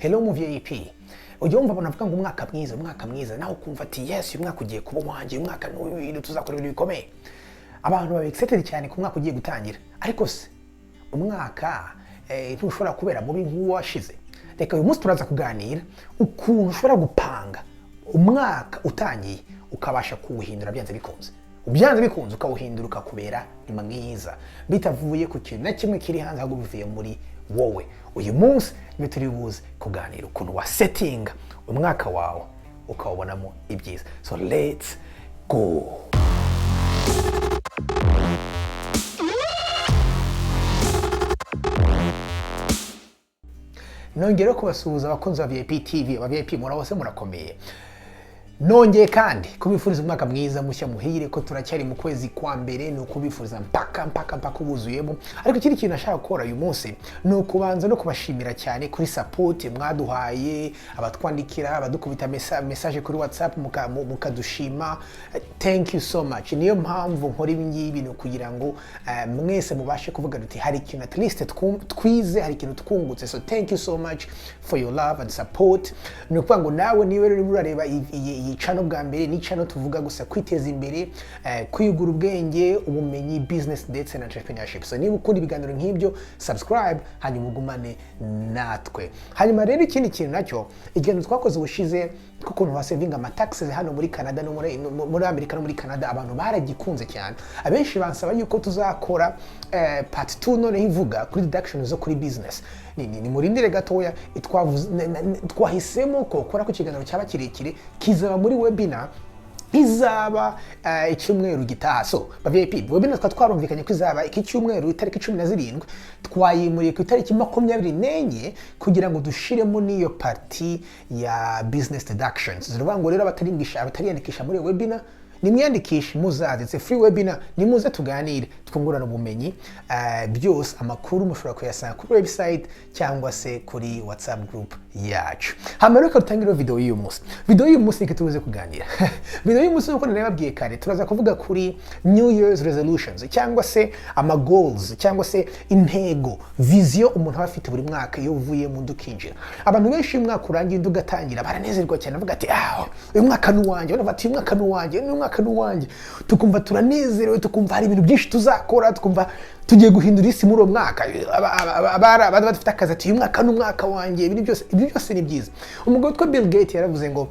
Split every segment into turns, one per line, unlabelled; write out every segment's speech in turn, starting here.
Hello mu VIP. Ujya wumva abantu bavuga ngo umwaka mwiza, umwaka mwiza, nawe ukumva ati: "Yes, uyu mwaka ugiye kuba uwanjye, uyu mwaka ni uw'ibintu, tuzakora ibintu bikomeye." Abantu baba excited cyane ku mwaka ugiye gutangira. Ariko se umwaka ntushobora kubera mubi nk'uwo washize? Reka uyu munsi turaza kuganira ukuntu ushobora gupanga umwaka utangiye, ukabasha kuwuhindura byanze bikunze, byanze bikunze ukawuhindura ukakubera mwiza, bitavuye ku kintu na kimwe kiri hanze, ahubwo bivuye muri wowe. Uyu munsi niyo turi buze kuganira ukuntu wasettinga umwaka wawe ukawubonamo ibyiza. So let's go. Nongera kubasuhuza, abakunzi ba VIP TV. Aba VIP murabose, murakomeye. Nongeye kandi kubifuriza umwaka mwiza mushya muhire, ko turacyari mu kwezi kwa mbere, ni ukubifuriza mpaka mpaka mpaka ubuzuyemo. Ariko ikindi kintu nashaka gukora uyu munsi ni ukubanza no kubashimira cyane kuri support mwaduhaye, abatwandikira, abadukubita message kuri WhatsApp, mukadushima. Thank you so much. Niyo mpamvu nkora ibi ngibi, ni ukugira ngo mwese mubashe kuvuga duti hari ikintu at least twize, hari ikintu twungutse. So thank you so much for your love and support. Ni ukuvuga ngo nawe niba rero urimo urareba iyi channel bwa mbere, ni channel tuvuga gusa kwiteza imbere, kwiyungura ubwenge, ubumenyi, business ndetse na entrepreneurship. So niba ukunda ibiganiro nk'ibyo, subscribe hanyuma ugumane natwe. Hanyuma rero ikindi kintu nacyo, ikiganiro twakoze ubushize k'ukuntu wasavinga amataxes hano muri Canada no muri Amerika no muri Canada, abantu baragikunze cyane. Abenshi bansaba yuko tuzakora part 2 noneho ivuga kuri deduction zo kuri business. Ni murindire gatoya. Twahisemo ko kora ku kiganiro cyaba kirekire, kizaba muri webinar izaba icyumweru gitaha. So ba VIP, webinar twari twarumvikanye ko izaba iki cyumweru itariki 17, twayimuriye ku itariki 24 kugira ngo dushiremo n'iyo partie ya business deductions. Zivuga ngo rero abatariyandikisha muri iyo webinar, nimwiyandikishe, muzaze. It's a free webinar. Nimuze tuganire, twungurane ubumenyi. Byose amakuru mushobora kuyasanga kuri website cyangwa se kuri WhatsApp group yacu. Hanyuma rero reka dutangire video y'uyu munsi. Video y'uyu munsi niko tubuze kuganira. Video y'uyu munsi, nk'uko nababwiye kare, turaza kuvuga kuri New Year's resolutions, cyangwa se ama goals, cyangwa se intego, vision umuntu aba afite buri mwaka iyo uvuye mu nda ukinjira. Abantu benshi, iyo umwaka urangiye undi ugatangira, baranezerwa cyane, bavuga ati: "Ah, uyu mwaka ni uwanjye." Baravuga ati: "Uyu mwaka ni uwanjye, uyu mwaka ni uwanjye." Tukumva turanezerewe, tukumva hari ibintu byinshi tuzakora, tukumva tugiye guhindura isi muri uwo mwaka. Abari bafite akazi ati: "Uyu mwaka ni umwaka wanjye." Ibintu byose, ibyo byose ni byiza. Umugabo witwa Bill Gates yaravuze ngo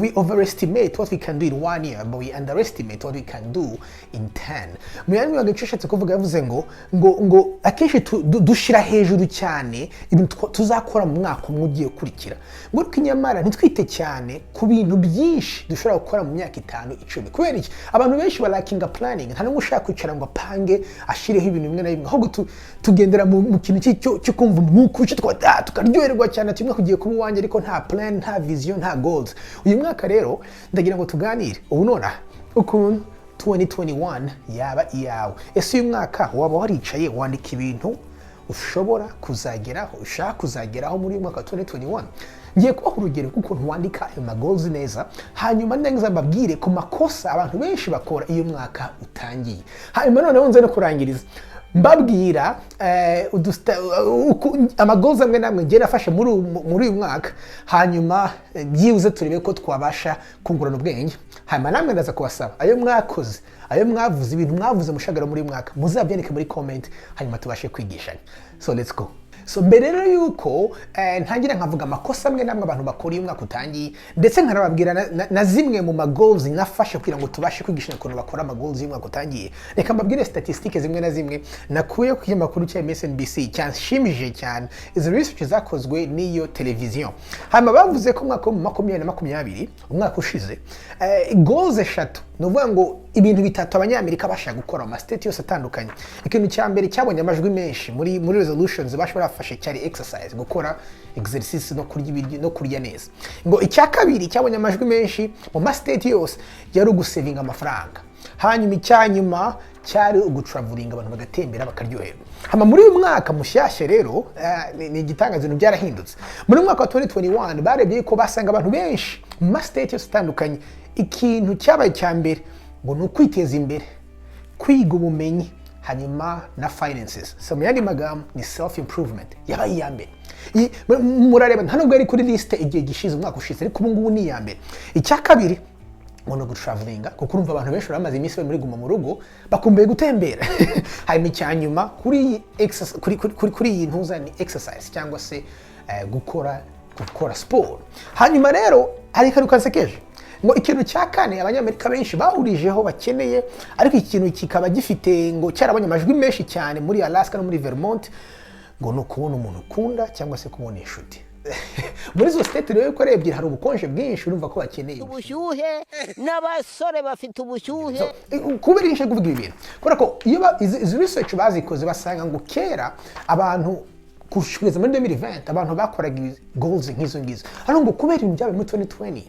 "We overestimate what we can do in one year, but we underestimate what we can do in 10." Mu yandi magambo, icyo ashatse kuvuga, yavuze ngo akenshi dushyira hejuru cyane ibintu tuzakora mu mwaka umwe ugiye ukurikira, ngo ariko nyamara ntitwite cyane ku bintu byinshi dushobora gukora mu myaka 5, 10. Kubera iki? Abantu benshi balackinga planning. Nta n'umwe ushaka kwicara ngo apange, ashireho ibintu bimwe na bimwe, ahubwo tugendera mu kintu cyo kumva umwuka uce, tukaryoherwa cyane ati: "Umwaka ugiye kuba uwanjye," ariko nta plan, nta vision, nta goals. Uyu mwaka rero ndagira ngo tuganire ubu nonaha ukuntu 2021 yaba iyawe. Ese uyu mwaka waba waricaye wandika ibintu ushobora kuzageraho, ushaka kuzageraho muri uyu mwaka wa 2021? Ngiye kubaha urugero rw'ukuntu wandika ayo ma goals neza, hanyuma ndangiza mbabwire ku makosa abantu benshi bakora iyo umwaka utangiye. Hanyuma noneho nze no kurangiriza mbabwira ama goals amwe namwe ngiye nafashe muri uyu mwaka. Hanyuma byibuze turebe ko twabasha kungurana ubwenge. Hanyuma namwe ndaza kubasaba ayo mwakoze, ayo mwavuze, ibintu mwavuze mushagara muri uyu mwaka, muzabyandike muri comment, hanyuma tubashe kwigishanya. So let's go. So mbere rero yuko ntangira nkavuga amakosa amwe namwe abantu bakora iyo umwaka utangiye, ndetse nkanababwira na zimwe mu ma goals nafashe kugira ngo tubashe kwigishanya ukuntu bakora ama goals y'umwaka utangiye, reka mbabwire statistiques zimwe na zimwe nakuye ku kinyamakuru cya MSNBC cyanshimishije cyane. Izo research zakozwe n'iyo televiziyo. Hanyuma bavuze ko umwaka wa 2020, umwaka ushize, goals eshatu, ni ukuvuga ngo ibintu bitatu Abanyamerika bashaka gukora mu ma state yose atandukanye. Ikintu cya mbere cyabonye amajwi menshi muri resolutions bashobora bafashe cyari exercise, gukora exercice no kurya ibiryo no kurya neza. Ngo icya kabiri cyabonye amajwi menshi mu ma state yose yari ugusavinga amafaranga. Hanyuma icya nyuma cyari ugutravelinga, abantu bagatembera, bakaryoherwa. Hama muri uyu mwaka mushyashya rero, ni igitangaza, ibintu byarahindutse. Muri uyu mwaka wa 2021 barebye yuko basanga abantu benshi mu ma state yose atandukanye, ikintu cyabaye icya mbere ngo ni ukwiteza imbere, kwiga ubumenyi, hanyuma na finances. So mu yandi magambo ni self improvement yabaye iya mbere. Murareba, nta nubwo yari kuri liste igihe gishize, umwaka ushize, ariko ubu ngubu ni iya mbere. Icya kabiri ngo ni ugutravelinga, kuko urumva abantu benshi bamaze iminsi bari muri guma mu rugo, bakumbuye gutembera. Hanyuma icya nyuma kuri iyi kuri iyi ntuza ni exercise cyangwa se gukora siporo. Hanyuma rero hari akantu kasekeje, ngo ikintu cya kane Abanyamerika benshi bahurijeho bakeneye, ariko iki kintu kikaba gifite ngo cyarabonye amajwi menshi cyane muri Alaska no muri Vermont, ngo ni ukubona umuntu ukunda cyangwa se kubona inshuti. Muri izo state rero uko ari ebyiri hari ubukonje bwinshi, urumva ko bakeneye
Ubushyuhe, n'abasore bafite ubushyuhe.
So, kubera iki nshaka kuvuga ibi bintu? Kubera ko iyo izi research bazikoze, basanga ngo kera abantu kugeza muri 2020 abantu bakoraga goals nk'izo ngizo, hano ngo kubera ibintu byabaye muri 2020,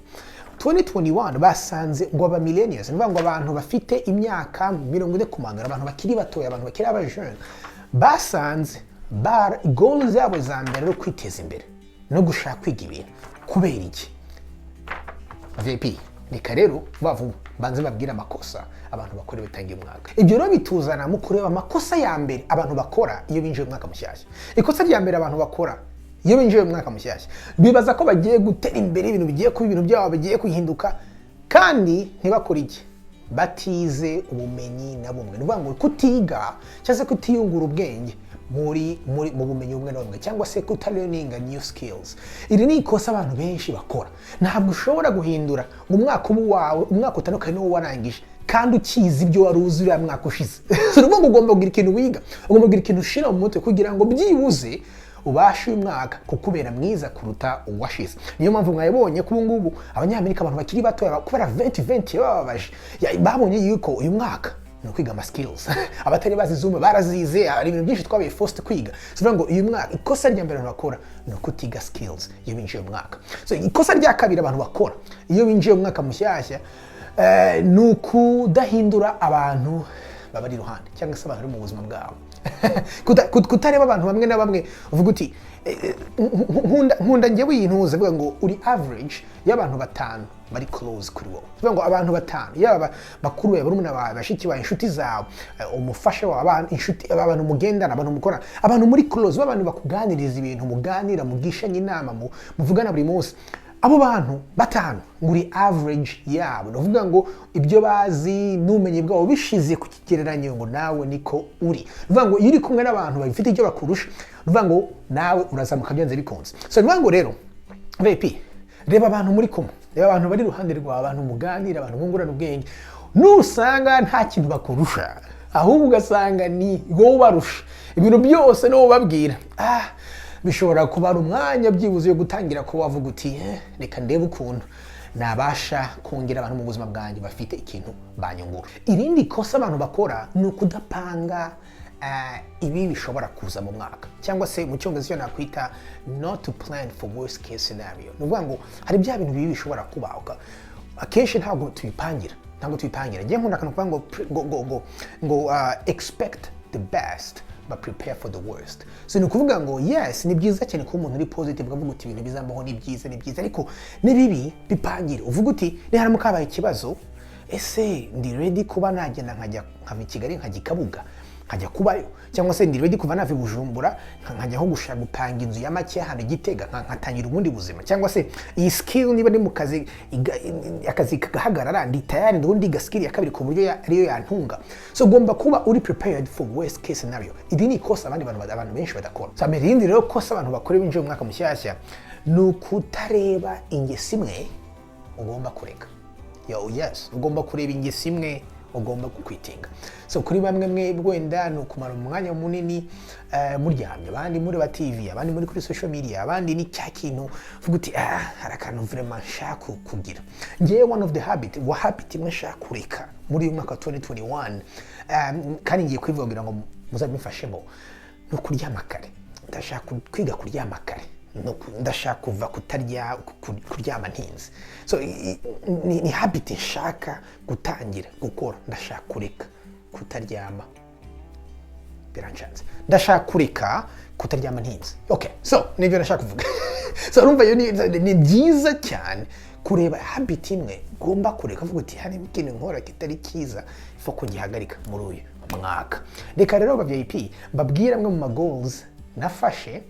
2021, basanze ngo aba millennials, ni ukuvuga ngo abantu bafite imyaka 40 kumanura, abantu bakiri batoya, abantu bakiri aba jeunes, basanze goals zabo za mbere ari kwiteza imbere no gushaka kwiga ibintu. Kubera iki? VIP, reka rero vuba vuba banze babwire amakosa abantu bakora bitangiye umwaka. Ibyo rero bituzana mu kureba amakosa ya mbere abantu bakora iyo binjiye mu mwaka mushyashya. Ikosa rya mbere abantu bakora iyo binjiye mu mwaka mushyashya, bibaza ko bagiye gutera imbere, ibintu bigiye kuba, ibintu byabo bigiye guhinduka, kandi ntibakore iki? Batize ubumenyi na bumwe. Ni ukuvuga ngo kutiga cyangwa se kutiyungura ubwenge muri mu bumenyi bumwe na bumwe, cyangwa se kutalearninga new skills. Iri ni ikosa abantu benshi bakora. Ntabwo ushobora guhindura ngo umwaka uba uwawe, umwaka utandukanye n'uwo warangije, kandi ukizi ibyo wari uzi uriya mwaka ushize. Ni ukuvuga ngo ugomba kugira ikintu wiga, ugomba kugira ikintu ushira mu mutwe kugira ngo byibuze ubashe uyu mwaka kukubera mwiza kuruta uwashize. Niyo mpamvu mwabonye ko ubu ngubu Abanyamerika, abantu bakiri batoya, kubera 2020 yabababaje, babonye yuko uyu mwaka ni ukwiga ama skills. Abatari bazi Zoom barazize, hari ibintu byinshi twabaye forced kwiga. So bivuga ngo uyu mwaka ikosa rya mbere abantu bakora ni ukutiga skills iyo binjiye mu mwaka. So ikosa rya kabiri abantu bakora iyo binjiye mu mwaka mushyashya ni ukudahindura abantu babari iruhande cyangwa se abantu bari mu buzima bwabo. Kutareba abantu bamwe na bamwe uvuga uti nkunda njyewe iyi ntuze uvuga ngo uri average y'abantu batanu bari close kuri wowe. Uvuga ngo abantu batanu, yaba bakuru bawe, barumuna bawe, bashiki bawe, inshuti zawe, umufasha wawe, abantu, inshuti, abantu mugendana, abantu mukorana, abantu muri close, abantu bakuganiriza ibintu, muganira, mugishanya inama, muvugana buri munsi, abo bantu batanu ngo uri average yabo. Ni ukuvuga ngo ibyo bazi n'ubumenyi bwabo bishize ku kigereranyo, ngo nawe niko uri. Ni ukuvuga ngo iyo uri kumwe n'abantu bafite icyo bakurusha, ni ukuvuga ngo nawe urazamuka byanze bikunze. So ni ukuvuga ngo rero VIP, reba abantu muri kumwe, reba abantu bari iruhande rwawe, abantu muganira, abantu bungurana ubwenge. Nusanga nta kintu bakurusha, ahubwo ugasanga ni wowe ubarusha ibintu byose, niwo ubabwira, bishobora kuba ari umwanya byibuze yo gutangira kuba wavuga uti "Reka ndebe ukuntu nabasha kongera abantu mu buzima bwanjye bafite ikintu banyungura." Irindi kosa abantu bakora ni ukudapanga ibi bishobora kuza mu mwaka, cyangwa se mu Cyongereza icyo nakwita not to plan for worst case scenario. Ni ukuvuga ngo hari bya bintu bibi bishobora kuba, akenshi ntabwo tubipangira, ntabwo tubipangira. Njye nkunda akantu kuvuga ngo expect the best but prepare for the worst. So ni ukuvuga ngo yes, ni byiza cyane kuba umuntu uri positive, ukavuga uti ibintu bizambaho ni byiza, ni byiza, ariko ni bibi bipangire, uvuga uti niharamuka habaye ikibazo, ese ndi ready kuba nagenda nkajya nkava i Kigali nkajya i Kabuga nkajya kubayo, cyangwa se ndi ready kuva nava i Bujumbura nkajya nko gushaka gupanga inzu ya make hano i Gitega, nkatangira ubundi buzima, cyangwa se iyi skill, niba ndi mu kazi, akazi kagahagarara, ndi tayari ndiho ndiga skill ya kabiri ku buryo ariyo yantunga? So ugomba kuba uri prepared for worst case scenario. Iri ni ikosa abandi bantu, abantu benshi badakora. So irindi rero kosa abantu bakora binjiye mu mwaka mushyashya ni ukutareba ingeso imwe ugomba kureka. Yo, yes, ugomba kureba ingeso imwe ugomba guquitinga. So kuri bamwe mwe wenda ni ukumara umwanya munini muryamye, abandi muri ba TV, abandi muri kuri social media, abandi ni cya kintu uvuga uti hari akantu vraiment nshaka kugira. Ngewe one of the habit wa habit imwe nshaka kureka muri uyu mwaka wa 2021, kandi ngiye kwivuga kugira ngo muzabimfashemo, ni ukuryama kare. Ndashaka kwiga kuryama kare. No ndashaka kuva kutarya kuryama ntinze. So ni habit nshaka gutangira gukora. Ndashaka kureka kutaryama, biranshanze, ndashaka kureka kutaryama ntinze. Okay, so nibyo nashaka kuvuga. So urumva iyo ni byiza cyane kureba habit imwe ugomba kureka, uvuga uti hari ikintu nkora kitari cyiza, ifo kugihagarika muri uyu mwaka. Reka rero ba VIP mbabwire amwe mu ma goals nafashe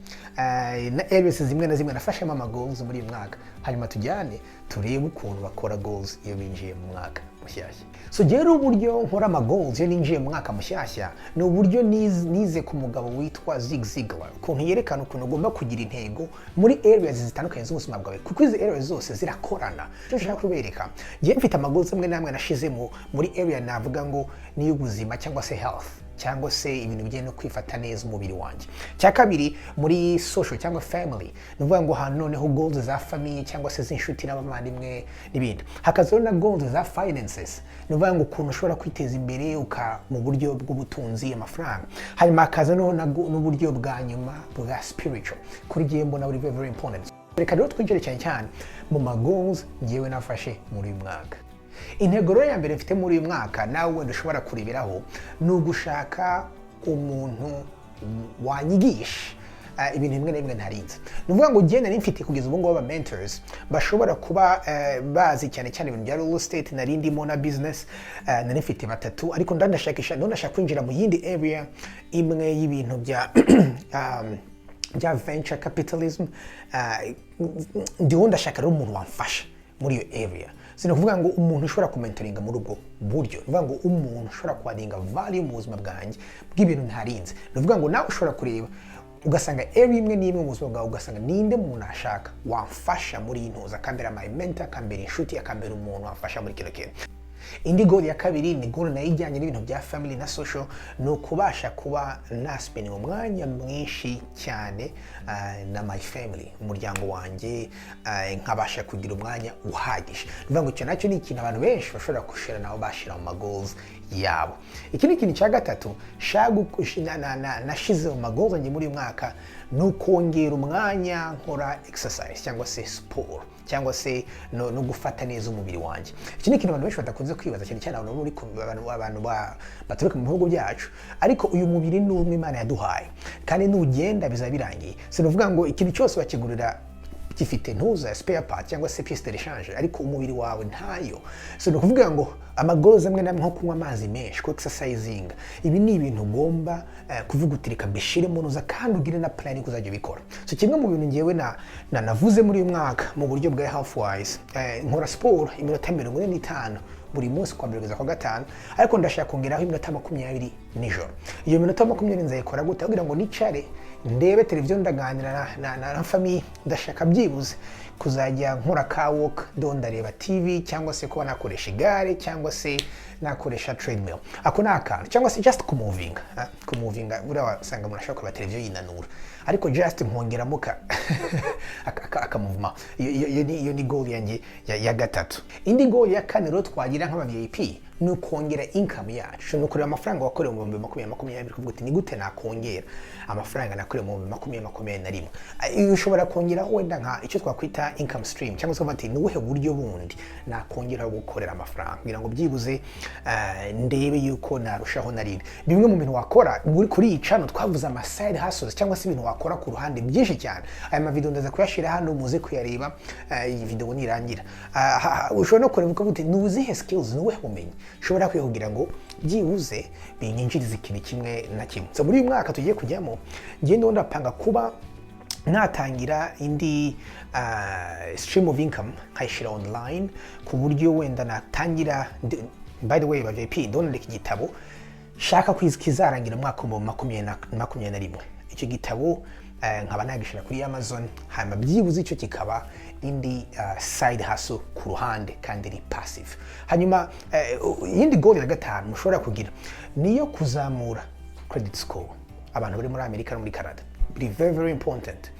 na areas zimwe na zimwe nafashemo ama goals muri uyu mwaka, hanyuma tujyane turebe ukuntu bakora goals iyo binjiye mu mwaka mushyashya. So rero, uburyo nkora ama goals iyo ninjiye mu mwaka mushyashya ni uburyo nize ku mugabo witwa Zig Ziglar, ukuntu yerekana ukuntu ugomba kugira intego muri areas zitandukanye z'ubuzima bwawe, kuko izi areas zose zirakorana. Icyo nshaka kubereka, ngiye mfite ama goals amwe n'amwe nashizemo muri area navuga ngo ni iy'ubuzima cyangwa se health, cyangwa se ibintu bijyanye no kwifata neza umubiri wanjye. Cya kabiri, muri social cyangwa family, ni ukuvuga ngo ahantu noneho goals za famille cyangwa se z'inshuti n'abavandimwe n'ibindi. Hakazaho na goals za finances, ni ukuvuga ngo ukuntu ushobora kwiteza imbere uka mu buryo bw'ubutunzi, amafaranga. Hanyuma hakaza noneho n'uburyo bwa nyuma bwa spiritual, kuri jyewe mbona buri very, very important. Reka rero twinjire cyane cyane mu ma goals ngewe nafashe muri uyu mwaka. Intego rero ya mbere mfite muri uyu mwaka, nawe wenda ushobora kureberaho, ni ugushaka umuntu wanyigisha ibintu bimwe na bimwe ntarinze. Ni ukuvuga ngo njye nari mfite kugeza ubu ngubu aba mentors bashobora kuba bazi cyane cyane ibintu bya real estate nari ndimo na business. Nari mfite batatu, ariko ndashakisha, ndashaka kwinjira mu yindi area imwe y'ibintu bya venture capitalism. Ndiho ndashaka rero umuntu wamfasha muri iyo area. Si ni ukuvuga ngo umuntu ushobora kumentoringa muri ubwo buryo, ni ukuvuga ngo umuntu ushobora kuaddinga value mu buzima bwanjye bw'ibintu ntarinze. Ni ukuvuga ngo nawe ushobora kureba ugasanga area imwe n'imwe mu buzima bwawe, ugasanga ninde muntu ashaka wamfasha muri iyi ntuza, akambera my mentor, akambera inshuti, akambera umuntu wamfasha muri kino kintu. Indi goal ya kabiri ni goal nayo ijyanye n'ibintu bya family na social, ni ukubasha kuba naspendinga umwanya mwinshi cyane na my family, umuryango wanjye, nkabasha kugira umwanya uhagije. Ni ukuvuga ngo icyo nacyo ni ikintu abantu benshi bashobora gushira nabo bashyira mu ma goals yabo. Iki ni ikintu cya gatatu nashize mu ma goals yanjye muri uyu mwaka, ni ukongera umwanya nkora exercise cyangwa se siporo cyangwa se no gufata neza umubiri wanjye. Iki ni ikintu abantu benshi badakunze kwibaza, cyane cyane abantu muri abantu baturuka mu bihugu byacu, ariko uyu mubiri ni umwe Imana yaduhaye, kandi nugenda bizaba birangiye. Si ukuvuga ngo ikintu cyose bakigurira gifite ntuza spare part cyangwa se pièce de rechange, ariko umubiri wawe ntayo. So ni ukuvuga ngo ama goals amwe n'amwe nko kunywa amazi menshi, ku exercising, ibi ni ibintu ugomba kuvuga uti reka mbishiremo nuza, kandi ugire na plan y'uko uzajya ubikora. So kimwe mu bintu ngewe na navuze muri uyu mwaka mu buryo bwa health wise, nkora siporo iminota 45 buri munsi, kwa mbere kugeza kwa gatanu, ariko ndashaka kongeraho iminota 20 nijoro. Iyo minota 20 nzayikora gute? Kugira ngo nicare ndebe televiziyo, ndaganira na famille, ndashaka byibuze kuzajya nkora ka walk, ndo ndareba TV, cyangwa se kuba nakoresha igare, cyangwa se nakoresha treadmill. Ako ni akantu, cyangwa se just kumuvinga, kumuvinga. Buriya wasanga umuntu ashobora kureba televiziyo yinanura, ariko just nkongeramo ka akamuvuma. Iyo ni goal yanjye ya gatatu. Indi goal ya kane rero twagira nk'aba VIP ni ukongera income yacu, ni ukureba amafaranga wakorewe mu 2020, kuvuga uti ni gute nakongera amafaranga nakorewe mu 2021? Iyo ushobora kongeraho wenda nka icyo twakwita income stream, cyangwa se ukavuga ati ni ubuhe buryo bundi nakongeraho gukorera amafaranga kugira ngo byibuze ndebe yuko narushaho narindi. Bimwe mu bintu wakora kuri iyi channel, twavuze ama side hustles cyangwa se ibintu wakora ku ruhande byinshi cyane. Aya mavideo ndaza kuyashyira hano, muze kuyareba iyi video nirangira. Ushobora no kureba ukavuga uti ni uzihe skills, ni ubuhe bumenyi ushobora kwiga kugira ngo byibuze binyinjirize ikintu kimwe na kimwe. So muri uyu mwaka tugiye kujyamo, ngiye ndimo ndapanga kuba natangira indi stream of income, nkayishyira online ku buryo wenda natangira. By the way, ba VIP, ndonandika igitabo shaka ko kizarangira mu mwaka wa 2021. Icyo gitabo nkaba nagishyira kuri Amazon, hanyuma byibuze icyo kikaba indi side hustle ku ruhande kandi iri passive. Hanyuma iyindi goal ya gatanu mushobora kugira niyo kuzamura credit score. Abantu bari muri Amerika no muri Canada, biri very, very important.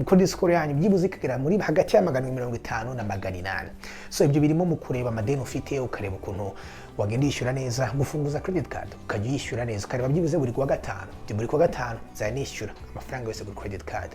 Credit score yanyu byibuze ikagera muri hagati ya 550 na 800. So ibyo birimo mu kureba amadeni ufite, ukareba ukuntu wagenda yishyura neza, gufunguza credit card ukajya uyishyura neza, ukareba byibuze buri kuwa gatanu, buri kuwa gatanu nzajya nishyura amafaranga yose kuri credit card.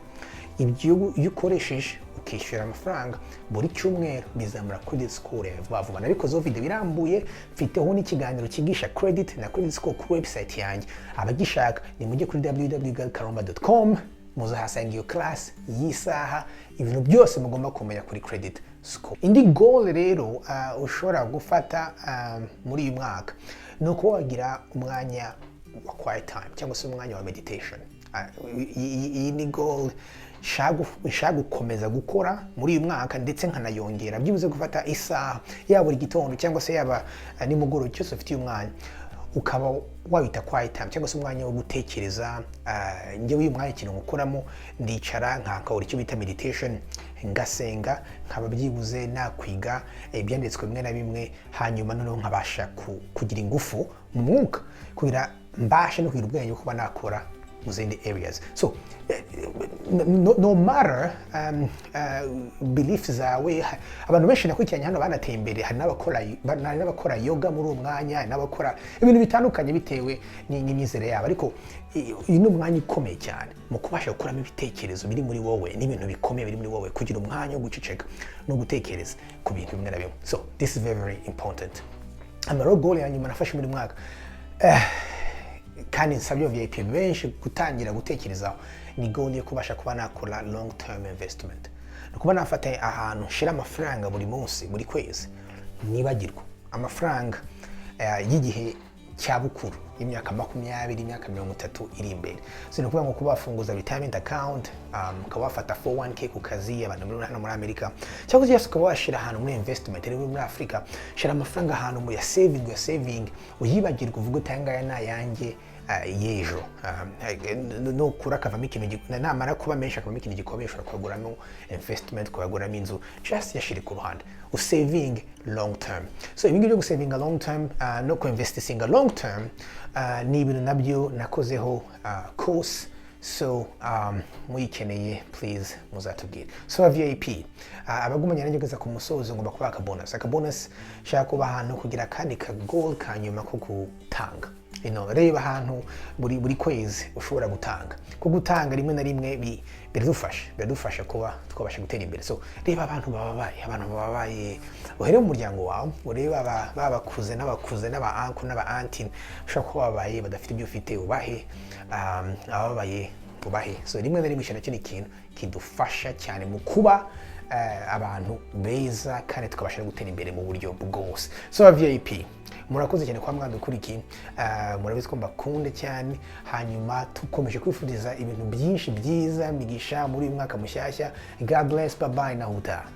Ibyo iyo ukoresheje ukishyura amafaranga buri cyumweru, bizamura credit score yawe vuba vuba. Nabikozeho video irambuye, mfiteho n'ikiganiro cyigisha credit na credit score kuri website yanjye. Abagishaka ni mujye kuri www.karomba.com, muzahasanga iyo class y'isaha, ibintu byose mugomba kumenya kuri credit score. Indi goal rero ushobora gufata muri uyu mwaka ni ukuba wagira umwanya wa quiet time cyangwa se umwanya wa meditation. Iyi ni goal nshaka gukomeza gukora muri uyu mwaka, ndetse nkanayongera byibuze gufata isaha, yaba buri gitondo cyangwa se yaba nimugoroba, cyose ufitiye umwanya, ukaba wawita quiet time cyangwa se umwanya wo gutekereza. Njyewe uyu mwanya ikintu nkukoramo, ndicara nkakora icyo bita meditation, ngasenga, nkaba byibuze nakwiga ibyanditswe bimwe na bimwe, hanyuma noneho nkabasha kugira ingufu mu mwuka kugira mbashe no kugira ubwenge bwo kuba nakora mu zindi areas. So no matter beliefs zawe, abantu benshi nakurikiranye hano banateye imbere. Hari n'abakora yoga muri uwo mwanya, hari n'abakora ibintu bitandukanye bitewe n'imyizerere yabo, ariko uyu ni umwanya ukomeye cyane mu kubasha gukuramo ibitekerezo biri muri wowe n'ibintu bikomeye biri muri wowe, kugira umwanya wo guceceka no gutekereza ku bintu bimwe na bimwe. So this is very, very important. Ama goal ya nyuma nafashe muri mwaka, kandi nsabye VIP benshi gutangira gutekerezaho, ni goal yo kubasha kuba nakora long term investment, ni ukuba nafata ahantu nshira amafaranga buri munsi, buri kwezi, nibagirwa amafaranga y'igihe cya bukuru, y'imyaka 20, imyaka 30 iri imbere. So ni ukuvuga ngo kuba wafunguza retirement account, ukaba wafata 401k ku kazi, abantu muri hano muri Amerika, cyangwa se ukaba washyira ahantu muri investment iri muri Afurika, shyira amafaranga ahantu mu ya saving, ya saving uyibagirwa, uvuge uti: "Aya ngaya ni ayanjye y'ejo." Nukura akavamo ikintu, namara kuba menshi akavamo ikintu gikomeye, ushobora kuyaguramo investment, kuyaguramo inzu. Just yashire ku ruhande, usaving long term. So ibi ngibi byo gusavinga long term no kuinvestinga long term ni ibintu nabyo nakozeho course. So muyikeneye, please muzatubwire. So VIP, abagumanye nanjye kugeza ku musozo, ngomba kubaha akabonus. Akabonus nshaka kuba ahantu kugira akandi ka goal ka nyuma ko gutanga. Reba ahantu buri kwezi ushobora gutanga, ko gutanga rimwe na rimwe biradufasha kuba twabasha gutera imbere. So reba abantu bababaye, abantu bababaye, uhere mu muryango wawe, urebe babakuze n'abakuze n'aba uncle n'aba auntie ushobora kuba babaye badafite ibyo ufite, ubahe. Abababaye ubahe. So rimwe na rimwe icyo nacyo ni ikintu kidufasha cyane mu kuba abantu beza kandi tukabasha no gutera imbere mu buryo bwose. So VIP, murakoze cyane kuba mwadukurikiye. Murabizi ko mbakunda cyane, hanyuma tukomeje kwifuriza ibintu byinshi byiza, imigisha muri uyu mwaka mushyashya. God bless, bye bye, naho utaha.